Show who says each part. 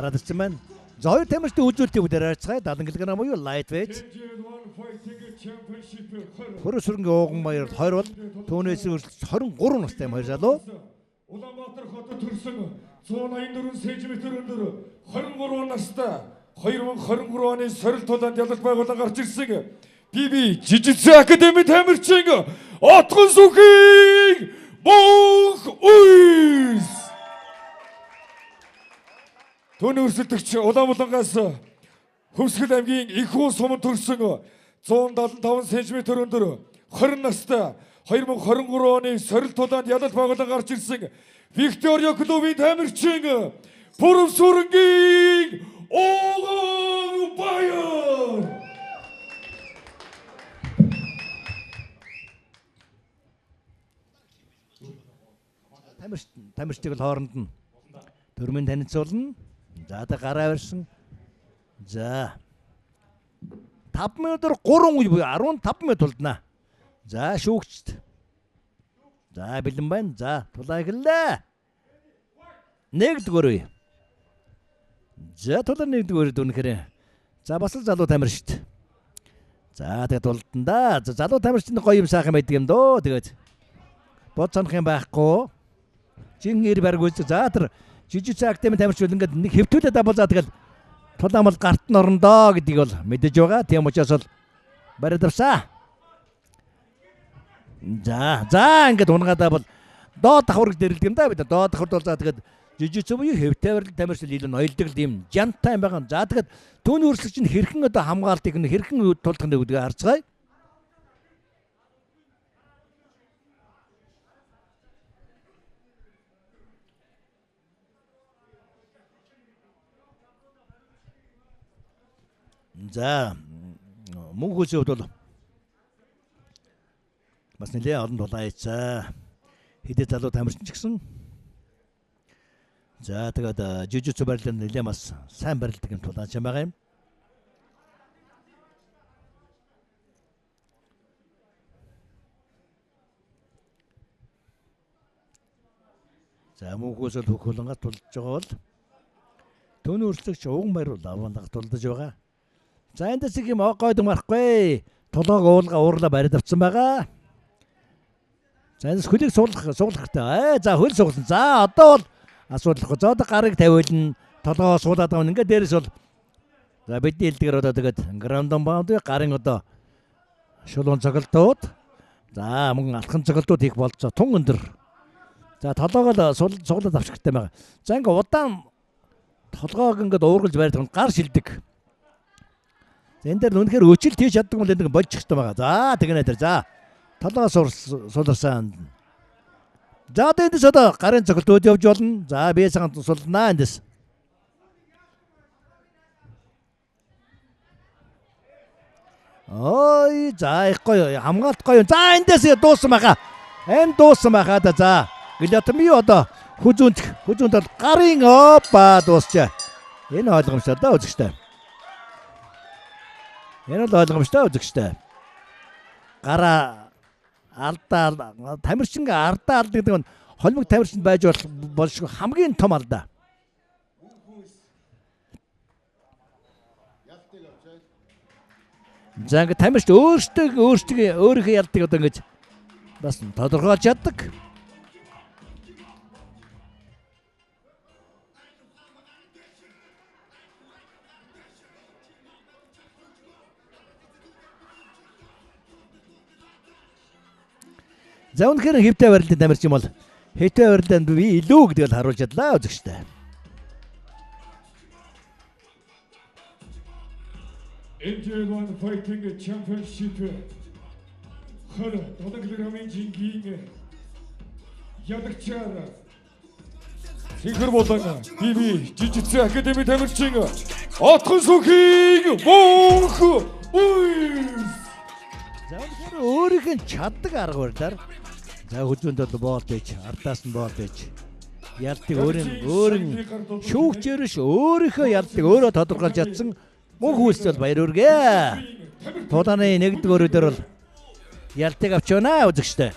Speaker 1: Гараад ирсэн байна. За хоёр тамирчдын үзүүлэлтийг бүгд харьцгаая. 70 кг буюу lightweight. Хөрө сүрэнгийн ууган баяр 20 бол түүнээс өрсөлдөж 23 настай юм хоёр залуу.
Speaker 2: Улаанбаатар хотод төрсөн 184 см өндөр 23 настай 2023 оны сорилт тулаанд ялалт байгуулан гарч ирсэн ББ Жижигсэн академи тамирчин Отгон сүхийн Мөнх Үйс. Түүний өрсөлдөгч Улаанбулангаас Хөвсгөл аймгийн Ихүү суманд төрсөн 175 см өндөр 20 настай 2023 оны сорилт тулаанд ялалт байгуулан гарч ирсэн Виктория клубын тамирчин Пүрэв сүрэнгийн Ууган Баяр.
Speaker 1: Тамирчдыг бол хооронд нь төрмийн танилцуулна. За одоо гараа барьсан. За 5 минутаар 3 үе буюу 15 минут тулднаа. За шүүгчд. За бэлэн байна. За тулаа эхэллээ. Нэгдүгээр үе. За тулаа нэгдүгээр үед үнэхээр. За бас л залуу тамирчид. За тэгээд тулдан да. За залуу тамирчид гоё юм сайхан байдаг юм дөө. Тэгээд бод санах юм байхгүй. Жин ир барьгүй. За тэр жижиг академи тамирчид ингээд нэг хэвтүүлээ дабал за тэгэл тулаан бол гарт нь орно доо гэдгийг бол мэдэж байгаа. Тийм учраас бол бариад авсаа. За за ингээд унгаадаа бол доод давхар гэж нэрлэдэг юм да бид. Доод давхард бол за тэгээд жижиг буюу хэвтэй барил тамирчид илүү ноёлдог л юм жантай юм байгаа. За тэгээд түүний өрсөлдөж нь хэрхэн одоо хамгаалтыг нь хэрхэн тулдах нь гэдгийг харцгаая. За мөнх хүмүүсийн хувьд бол бас нэлээд олон тулаан хийцээ. Хэдий залуу тамирчин ч гэсэн. За тэгээд жижиг барилал нэлээд бас сайн барилдаг юм тулаан ч юм байгаа юм. За мөнх хүмүүс бол хөх хулангаас тулж байгаа бол түүний өрсөлдөгч уган баяр бол аванлага тулдаж байгаа. За эндээс их юм гойд марахгүй. Толгойг уулга уурлаа бариад авсан байгаа. За эндээс хөлийг суулгах хэрэгтэй. За хөл суулгасан. За одоо бол асуудалгүй. За одоо гарыг тавиулна. Толгоо суулаад байгаа юм. Ингээд дээрээс бол за бидний хэлдгээр одоо тэгээд ground and pound гарын одоо шулуун цоглолтууд за мөн алхан цоглолтууд хийх болцоо тун өндөр. За толгоог л суулгаад авчих хэрэгтэй байгаа. За ингээд удаан толгоог ингээд уургалж бариад байгаа гар шилдэг. Энэ дээр үнэхээр өчил тийж чаддаг бол энэ болж хэрэгтэй байгаа. За тэгнэ тэр. За толгоо сууларсан. За одоо эндээс одоо гарын цогцолтууд явж болно. За бие цагаан сулнаа эндээс. Ой за их гоё хамгаалт гоё. За эндээс дууссан байхаа. Энэ дууссан байхаа да. За гилотом юу одоо хүзүүнт бол гарын опа дуусчаа. Энэ ойлгомжтой да үзэгчтэй. Энэ бол ойлгомжтой үзэгчтэй. Гараа алдаа тамирчингээ ардаа алддаг гэдэг нь холимог тамирчинд байж болшгүй хамгийн том алдаа. За ингээд тамирч өөртөө өөрийнхөө ялдыг одоо ингэж бас тодорхойлж чаддаг. За үнэхээр хэвтэй барилдын тамирчин бол хэвтэй барилданд би илүү гэдгийг харуулж чадлаа үзэгчтэй.
Speaker 2: MJ1 Fighting Championship 27 кг-ийн жингийн ялагчаар Цэнхэр болон ББ Жижигсэн академи тамирчин Отгон сүхийн Мөнх Үйс.
Speaker 1: За үнэхээр өөрийнх нь чаддаг арга барилаар за хүзүүнд бол боол дэж, ардаас нь боол дэж. Ялтыг өөрийн шүүгчээр ш өөрийнхөө ялтыг өөрөө тодорхойлж чадсан мөнх үйлс бол баяр хүргэе. Тулааны нэгдүгээр өдөр бол ялтыг авч байна үзэгчтэй.